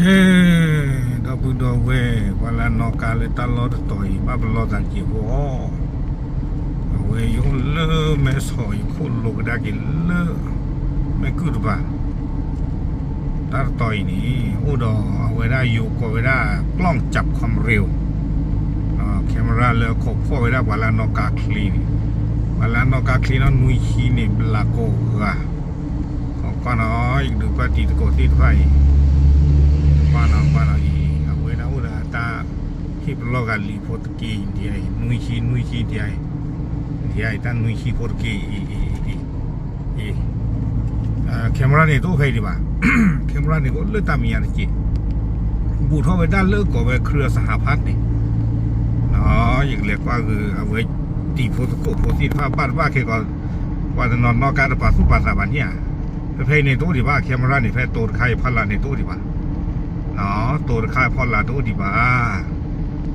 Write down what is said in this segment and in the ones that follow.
ဟဲ, ဒီပုၢ်ဒီဝဲၢ် ပှၤလၢအနီၣ်ကါလၢတၢ်လီၢ်တတီၤအံၤ ဘၣ်ပလီၢ်သးစဲးဖိအီၤ, အဝဲယအိၣ်လၢမဲဆီးယခိၣ်လိၤကဒါက့ၤလၢ မဲကုၢ်တပၤ, တၢ်တတီၤအံၤန့ၣ် အိၣ်ဒီးအဝဲဒၣ်ယိၤကိးဝဲဒၣ် กล้องจับความเร็ว camera လၢအခိးဖှီၣ်ဝဲဒၣ်ပှၤလၢအနီၣ်ကါချ့န့ၣ်, ပှၤလၢအနီၣ်ကါချ့နီၢ်နွံဆံန့ၣ် ဘျးကိးဂၤ ကွၢ်နီၤ, ယကဒုးပာ်တံၤသကိးသ့ၣ်တဖၣ်အံၤ, ကွၢ်နီၤ ကွၢ်နီၤအံၤ, အဝဲဒၣ်အိၣ်ဒီးတၢ်ဟ့ၣ်ပလီၢ်ဂၤလံာ်ဖိတက့ၢ်အံၤ နွံဆံ နွံဆံဒ်အံၤ, ဒ်အံၤ တၢ်နွံဆံဖိတက့ၢ်အံၤ, အံၤ, camera န့ၣ်တအိၣ်ဖဲအံၤဒံးဘၣ်, camera န့ၣ်ကအိၣ်လၢတၢ်မဲာ်ညါတက့ၢ်, ဘူးထီၣ်ဝဲဒၣ်လၢကိးဝဲ เครือสหพัฒน์ န့ၣ် ယကလဲၤကွၢ်ဂ့ၤ အဝဲတံၤဖိသကိးဖိသ့ၣ်တဖၣ်ဘၣ်တဘၣ်ခဲကီး, ပှၤတနီၤနီၣ်ကါတပာ်သူၣ်ပာ်သးဘၣ်န့ၣ်ဧါ, ဖဲဖဲအံၤန့ၣ်တအိၣ်ဒံးဘၣ်, camera န့ၣ် ဖဲတိၤတခါအံၤဖီလာ်န့ၣ်တအိၣ်ဒံးဘၣ်, တိၤတခါအံၤဖီလာ်တအိၣ်ဒံးဘၣ်,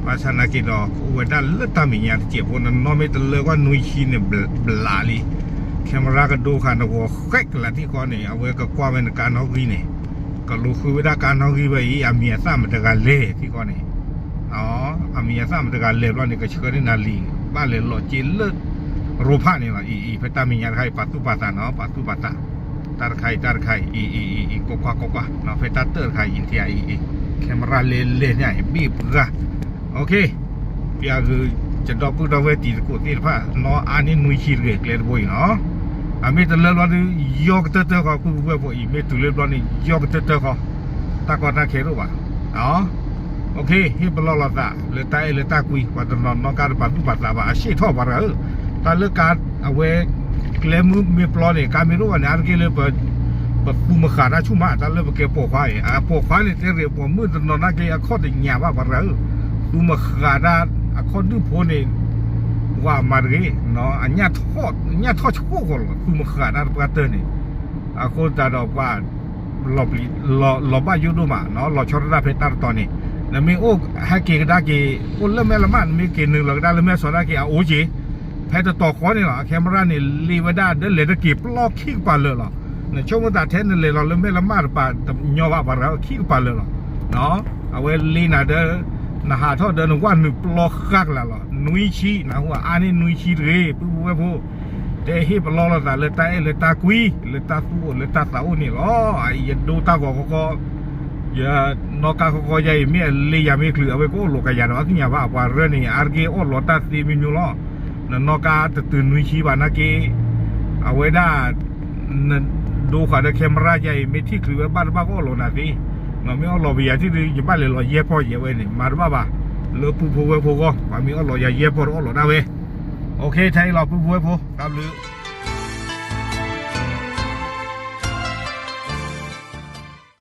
ဘၣ်ဆၣ်နာ်က့ဒီး ကအိၣ်ဝဲဒၣ်လၢတၢ်မဲာ်ညါတစဲးဖိ, နနီၣ်မ့ၢ်တလၢကွၢ်နွံဆံန့ၣ် ဘျးလံ, camera ကဒိဃာ်နဂီၤဃဲးကလးထံဃီန့ၣ် အဝဲကကွၢ်ဝဲနကါနီၣ်ဂံၢ်န့ၣ်, ကလူၤဃုဝဲဒၣ်ကါနီၣ်ဂံၢ်ဝဲအံၤ အမံၤအသၣ်မတဂၤလဲၣ်ထံဃီန့ၣ် အမံၤအသၣ်မတဂၤလဲၤဘျီန့ၣ် ကဆှၢန့ၢ်နၤလံာ်, ဘၣ်လဲၤလီၤစ့လၢ ရိဖးန့ၣ်လီၤ, အံၤ အံၤ ဖဲတၢ်မဲာ်ညါတခါအံၤ ပာ်သူၣ်ပာ်သးနီၤ, ပာ်သူၣ်ပာ်သး, တၢ်တခါအံၤ တၢ်တခါအံၤ အံၤ အံၤ အံၤ ကွၢ်ကွၢ်ကွၢ်ကွၢ်, ဖဲတၢ်တၢၢ်တခါအံၤ အံၤ အံၤ camera လဲၤလဲၤန့ၣ် အံၤ ဘ့ၣ်ပှၤ, ပျးဂ့ၤ ကဒီပုၢ်ဒီဝဲၢ်တံၤသကိးသ့ၣ်တဖၣ် နီၣ်အါန့ၢ်နွံဆံတဂ့ၤ ကျဲတဘိအံၤနီၤ, အမ့ၢ်တလၢဘျီဒီး ယီကတၢၢ်တၢၢ်ဃီ, ပုၢ်ဖိဝဲၢ်ဖိအံၤ မ့ၢ်တုၤလၢဘျီန့ၣ် ယီကတၢၢ်တၢၢ်ဃီ, တၢ်ကီတၢ်ခဲတအိၣ်ဘၣ် ဟ့ၣ်ပလီၢ်လိာ်သး လၢတၢ်အဲၣ်လၢတၢ်ကွံ, ပှၤတနီၤနီၣ်ကါတပာ်သူၣ်ပာ်သးဘၣ် အဆ့ၣ်ထီၣ်ပှၤတဂၤဧၢ, တၢ်လၢကါ အဝဲ ကျဲမုၢ်မ့ၢ်ပျီန့ၣ် ကါမ့ၢ်တအိၣ်ဘၣ်န့ၣ် အါတက့ၢ်လၢ ပသူမဃာ်တၢ်ဆူၣ်မး, တၢ်လၢပကဲပိာ်ခွါအံၤ အပိာ်ခွါန့ၣ် တဲရ့ၣ်ပိာ်မုၣ်တနီၤနာ်က့ အခီၣ်တညၣ်ဘၣ်ပှၤတဂၤဧၢ, သူမဃာ်တၢ် အခီၣ်ဒုၣ်ဖိန့ၣ် ဝၤမၤတဂ့ၤ, အညၣ်ထီၣ်ဆှိၣ်ဃီလီၤ, သူမဃာ်တၢ်တပှၢ်တၢၢ်န့ၣ်, အဃိသတးဒီးပှၤ လီၤဘၣ်ယိၣ်ဒိၣ်မး လီၤဆီဒၣ်တၢ်ဖဲတၢ်တတီၤန့ၣ်, နမ့ၢ်အိၣ်ဟဲက့ၤကဒါက့ၤ အိၣ်လၢမဲၢ်လမၢ် နမ့ၢ်က့ၤနုာ်လီၤကဒါလၢမဲၢ်ဆီးနာ်က့ အအိၣ်က့ၤ ဖဲတတီၤဃီန့ၣ်လီၤ, camera န့ၣ် လ့ဝဲဒၣ်ဒီးလဲၤတက့ၤပျီခံကပၤလၢာ်လီၤ, နဆိကမိၣ်သးထဲနလဲၤလီၤလၢမဲၢ်လမၢ်တပၤ တညီဘၣ်ပှၤတဂၤခံကပၤလၢာ်လီၤ, အဝဲလ့နၤဒီး နဟးထီၣ်ဒီးနဝဲနုာ်ပျီဃၣ်ကလးလီၤ, နွံဆံ နဟူအါန့ၢ်နွံဆံတဂ့ၤ ပုၢ်ဖိဝဲၢ်ဖိ တဲဟ့ၣ်ပလီၢ်လိာ်သးလၢတၢ်အဲၣ်လၢတၢ်ကွံ လၢတၢ်သူၣ်အိၣ်လၢတၢ်သးအိၣ်န့ၣ်လီၤ, ယဒိတၢ်ဂီၤဃီဃီ ယနီၣ်ကါဃီဃီယၤအံၤ မ့ၢ်အလ့ယၤမ့ၢ်ချုး အဝဲကအိၣ်လိးကယၤဒီး အသ့ၣ်ညါဘၣ် ပှၤရၢန့ၣ် အါတက့ၢ်အီၣ်လီၤတၢ်သ့မံၤမံၤလီၤ, နနီၣ်ကါတတုၤနွံဆံဘၣ်နာ်က့ အဝဲဒၣ် နဒိဃာ်ဒီး camera ယၤအံၤ မ့ၢ်ထံၣ်ချုးဝဲဘၣ်တဘၣ်ကအိၣ်လိးနၤသ့, မ့ၢ်အီၣ်လီၤပယၤထံၣ်ဒီး ယဘၣ်လဲၤလီၤယဲၢ်ပီၢ်ယဲၢ်ဝဲန့ၣ် မၤတဘၣ်ဘၣ်, လၢပုၢ်ဖိဝဲၢ်ဖိဂီၢ် ပှၤမ့ၢ်အီၣ်လီၤယၤယဲၢ်ပီၢ်ဒီးအီၣ်လီၤဒၣ်ဝဲ, ထဲအံၤလီၤ ပုၢ်ဖိဝဲၢ်ဖိ တၢ်ဘျုး